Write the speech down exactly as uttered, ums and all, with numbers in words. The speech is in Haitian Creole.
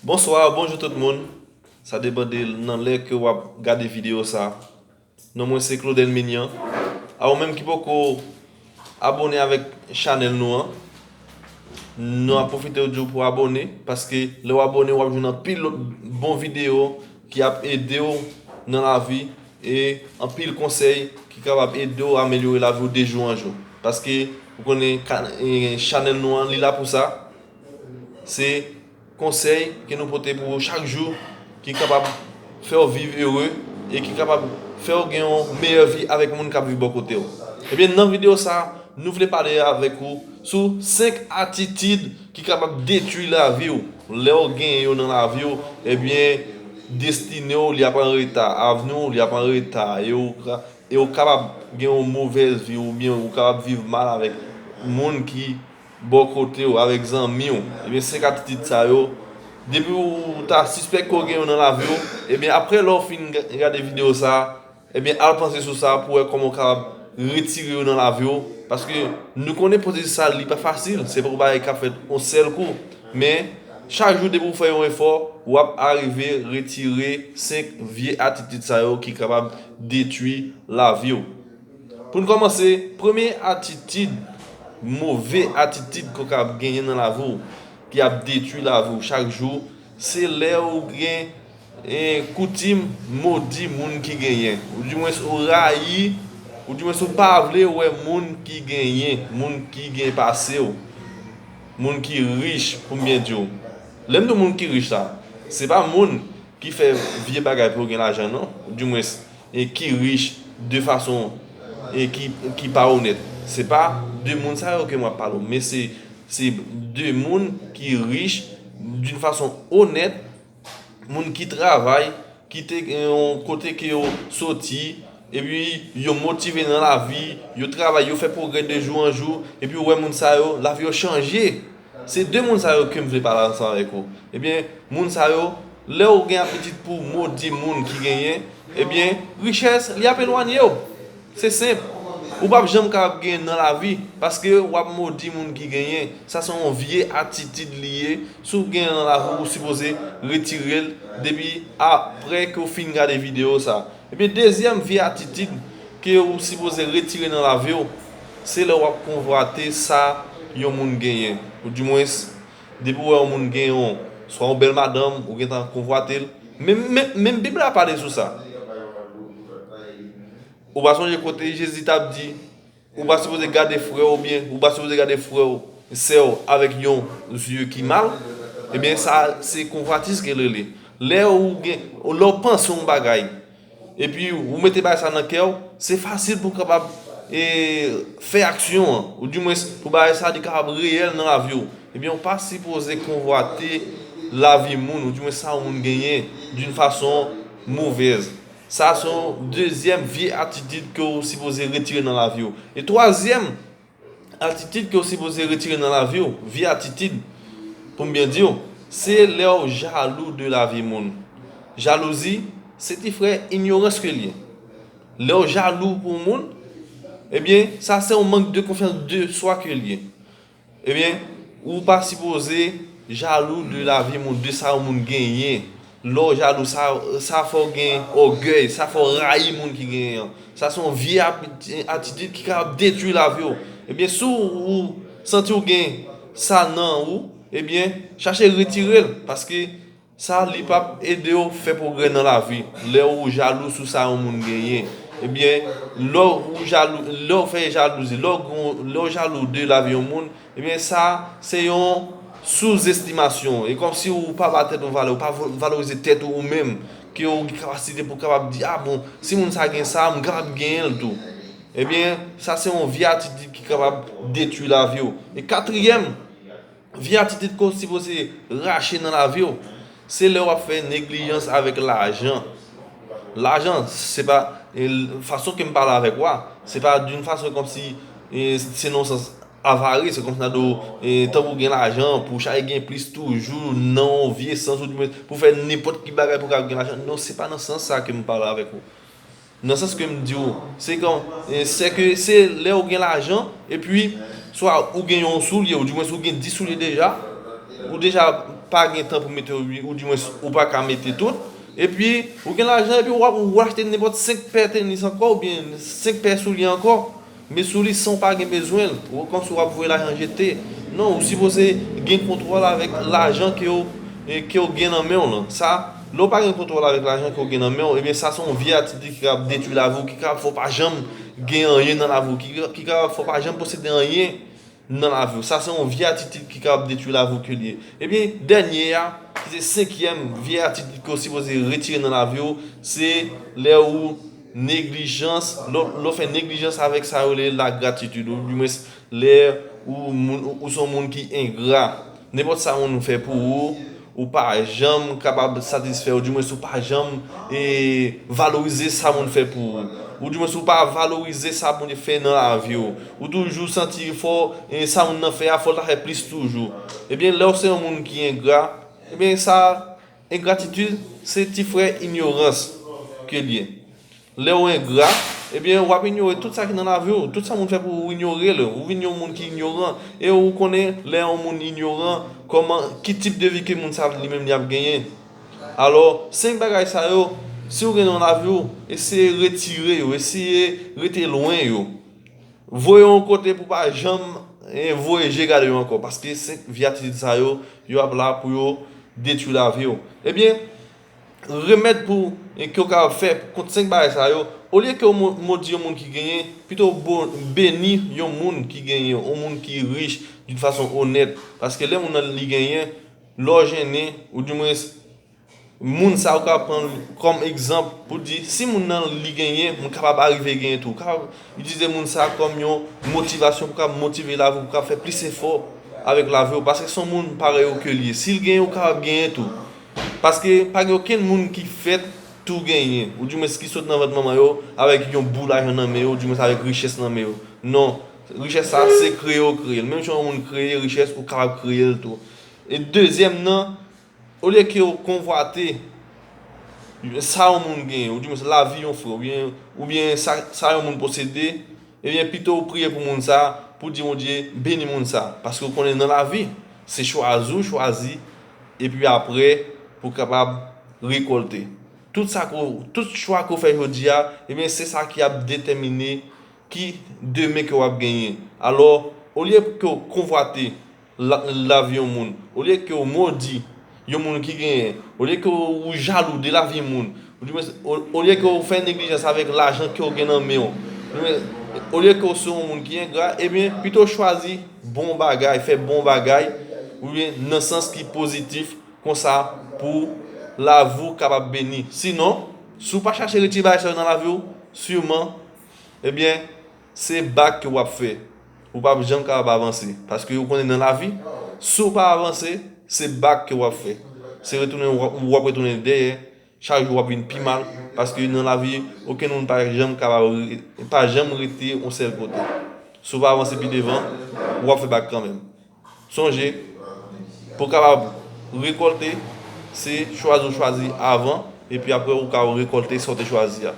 Bonswa, bonjou tout moun. Sa depann de nan lè ke w ap gade videyo sa. Non mwen se Claudel Mignan. A ou menm ki poko abòne avèk chanèl nou an, nou ap pwofite w di w pou abòne, paske lè w abòne, w ap jwenn anpil lòt bon videyo ki ap ede w nan lavi, e anpil konsèy ki kapab ede w amelyore lavi w de jou an jou. Paske ou konnen ka- e, chanèl nou an, li la pou sa. Se konsèy ke nou pote pou ou chak jou ki kapab fè w viv ere e ki kapab fè w gen yon meyè vi avèk moun k ap viv bò kote w. Ebyen, nan videyo sa, nou vle pale avèk ou sou senk atitid ki kapab detwi lavi w. Lè w genyen yo nan lavi w, ebyen, destine w, li ap an reta. Avni w, li ap an reta. E w ka- e w kapab gen yon movèz vi oubyen ou kapab viv mal avèk moun ki bò kote w, avèk zanmi w. Ebyen, senk atitid sa yo, depi w ta sispèk ke w gen yo nan lavi w, ebyen, apre lè w fin ga- gade videyo sa, ebyen, al panse sou sa pou wè kòman w kapab retire yo nan lavi w. Paske nou konnen pwosesis sa, li pa fasil. Se pa yon bagay k ap fèt yon sèl kou. Men, chak jou depi w fè yon efò, w ap arive retire senk vye atitid sa yo ki kapab detwi lavi w. Pou n kòmanse, premye atitid, move atitid ke w ka ap genyen nan lavi w, ki ap detwi lavi w chak jou, se lè ou gen, e, koutim modi moun ki genyen. Oudimwens ou rayi, oudimwens ou pa vle wè moun ki genyen, moun ki gen pase w, moun ki rich, pou m byen di w. Lè m di w moun ki rich la, se pa moun ki fè vye bagay pou yo gen lajan, non. Oudimwens, e ki rich de fason e ki, ki pa onèt. Se pa de moun sa yo ke m ap pale w, men se, se de moun ki rich d'une façon honnête, moun ki travay, ki te gen yon kote ke yo soti, epi yo motive nan lavi, yo travay, yo fè pwogrè de jou an jou, epi ou wè moun sa yo, lavi yo chanje. Se de moun sa yo ke m vle pale ansanm avèk ou. Ebyen, moun sa yo, lè ou gen apetit pou modi moun ki genyen, ebyen, richès, li ap elwanye w. Se senp. Ou p ap janm kapab genyen nan lavi, paske w ap modi moun ki genyen. Sa se yon vye atitid li ye. Si w genyen nan lavi, ou sipoze retire l depi apre ke w fin gade videyo sa. Ebyen, dezyèm vye atitid ke ou sipoze retire nan lavi w, se lè w ap konvwate sa yon moun genyen. Oudimwens, depi w wè yon moun gen yon, swa yon bèl madanm, ou gentan konvwate l. Menm, menm, menm Bib la pale sou sa. Ou pa sonje kote Jezi t ap di, ou pa sipoze gade frè w oubyen ou pa sipoze gade frè w, sè w avèk yon zye ki mal? Ebyen, sa se konvwatis ke l rele. Lè ou gen, lè w panse yon bagay, epi ou mete bagay sa nan kè w, se fasil pou w kapab, e, fè aksyon an, oudimwens pou bagay sa li kapab reyèl nan lavi w. Ebyen, ou pa sipoze konvwate lavi moun, oudimwens sa yon moun genyen d'une façon mauvaise. Sa se yon dezyèm vye atitid ke w sipoze retire nan lavi w. E twazyèm atitid ke w sipoze retire nan lavi w, vye atitid, pou m byen di w, se lè w jalou de lavi moun. Jalouzi, se ti frè inyorans ke l ye. Lè w jalou pou moun, ebyen, sa se yon mank de konfyans de swa ke l ye. Ebyen, ou pa sipoze jalou de lavi moun, de sa yon moun genyen. Lè w jalou, sa, sa fè w gen ògèy, sa fè w rayi moun ki genyen an. Sa se yon vye ap- atitid ki kapab detwi lavi w. Ebyen, si w, ou santi w gen sa nan ou, ebyen, chache retire l, paske sa, li p ap ede w fè pwogrè nan lavi. Lè ou jalou sou sa yon moun genyen, ebyen, lè w jalou, lè w fè jalouzi, lè w gon- lè w jalou de lavi yon moun, ebyen, sa, se yon souzestimasyon. E kòmsi ou pa ba tèt ou valè, ou pa vo- valorize tèt ou, ou menm, ke ou gen kapasite pou kapab di, a bon, si moun sa gen sa, m kapab genyen l tou. Ebyen, sa se yon vye atitid ki kapab detwi lavi w. E katriyèm, vye atitid ke w sipoze rache nan lavi w, se lè w ap fè neglijans avèk lajan. Lajan, se pa, e, fason ke m pale avèk ou a, se pa d'une façon kòmsi, e, se nan sans avare, se kòmsi n a di w, e, tankou gen lajan, pou w chache gen plis toujou, nan yon vye sans, oudimwens, pou w fè nenpòt ki bagay pou w ka gen lajan. Non, se pa nan sans sa ke m pale avèk ou. Nan sans ke m di w, se kan, e, se ke se lè ou gen lajan, epi, swa ou gen yon soulye, oudimwens ou gen dis soulye deja, ou deja pa gen tan pou mete yo, oudimwens ou pa ka mete tout. Epi, ou gen lajan, epi w ap, ou achte nenpòt senk pè tenis ankò, oubyen senk pè soulye ankò. Men sou li san w pa gen bezwen l. Ou kòmsi w ap voye lajan jete. Non, ou sipoze gen kontwòl avèk lajan ke w, e, ke w gen nan men w lan. Sa, lè w pa gen kontwòl avèk lajan ke w gen nan men w, ebyen, sa se yon vye atitid ki kapab detwi lavi w, ki kapab fè w pa janm gen anyen nan lavi w, ki, ki kapab fè w pa janm posede anyen nan lavi w. Sa se yon vye atitid ki kapab detwi lavi w ke l ye. Ebyen, dènye a, ki se senkyèm vye atitid ke w sipoze retire nan lavi w, se lè ou neglijans, lè w, lè w fè neglijans avèk sa yo rele lagratitid, oudimwens lè ou, moun, ou, ou se yon moun ki engra. Nenpòt sa moun fè pou ou, ou pa janm kapab satisfè, oudimwens ou pa janm, e, valorize sa moun fè pou ou. Oudimwens ou pa valorize sa Bondye fè nan lavi w. Ou toujou santi fò, e, sa moun nan fè a, fò l ta fè plis toujou. Ebyen, lè w se yon moun ki engra, ebyen, sa, engratitid, se ti frè inyorans ke l ye. Lè w engra, ebyen, w ap inyore tout sa ki nan lavi w. Tout sa moun fè pou ou, ou inyore l. Ou vin yon moun ki inyoran. E ou konnen, lè yon moun inyoran, kòman, ki tip de vi ke moun sa li menm li ap genyen. Alò, senk bagay sa yo, si w gen nan lavi w, eseye retire yo, eseye rete lwen yo. Voye yo yon kote pou pa janm, e, voye je gade yo ankò, paske senk vye atitid sa yo, yo ap la pou yo detwi lavi w. Ebyen, remèd pou, e, ke w kapab fè kont senk bagay sa yo, olye ke w mo-, modi yon moun ki genyen, pito w bo-, beni yon moun ki genyen, yon moun ki rich, d'une façon honnête. Paske lè moun nan li genyen, lè w jennen, oudimwens, moun sa ou ka pran l kòm egzanp pou di, si moun nan li genyen, m kapab arive genyen tou. Ou kapab itilize moun sa kòm yon motivasyon pou kapab motive lavi w, pou kapab fè plis efò avèk lavi w, paske se yon moun parèy ou ke l ye. Si l genyen, ou kapab genyen tou. Paske pa gen okenn moun ki fèt tou genyen, oudimwens ki sot nan vant manman yo avèk yon boul lajan nan men yo, oudimwens avèk richès nan men yo. Non, richès sa, se kreye w kreye l. Menm jan yon moun kreye richès, ou kapab kreye l tou. E dezyèm nan, olye ke w konvwate sa yon moun genyen, oudimwens lavi yon frè, oubyen, oubyen sa, sa yon moun posede, ebyen, pito w priye pou moun sa, pou di Bondye beni moun sa. Paske w konnen nan lavi, se chwazi w chwazi, epi apre, pou w kapab rekòlte. Tout sa ke w, tout chwa ke w fè jodi a, ebyen, se sa ki ap detèmine ki demen ke w ap genyen. Alò, olye ke w konvwate la, lavi yon moun, olye ke w modi yon moun ki genyen, olye ke w, ou jalou de lavi moun, oudimwens, o-, olye ke w fè neglijans avèk lajan ke w gen nan men w, oudimwens, olye ke w se yon moun ki engra, ebyen, pito w chwazi bon bagay, fè bon bagay, oubyen nan sans ki pozitif, konsa pou lavi w kapab beni. Sinon, si w pa chache retire bagay sa yo nan lavi w, siman, ebyen, se bak ke w ap fè. Ou p ap janm kapab avanse. Paske ou konnen nan lavi, si w pa avanse, se bak ke w ap fè. Se retounen, w ap, w ap retounen dèyè, chak jou w ap vin pi mal. Paske nan lavi, okenn moun pa janm kapab re-, pa janm rete yon sèl kote. Si w pa avanse pi devan, w ap fè bak kanmenm. Sonje, pou w kapab rekòlte, se chwazi w chwazi avan, epi apre ou ka rekòlte sa w te chwazi a.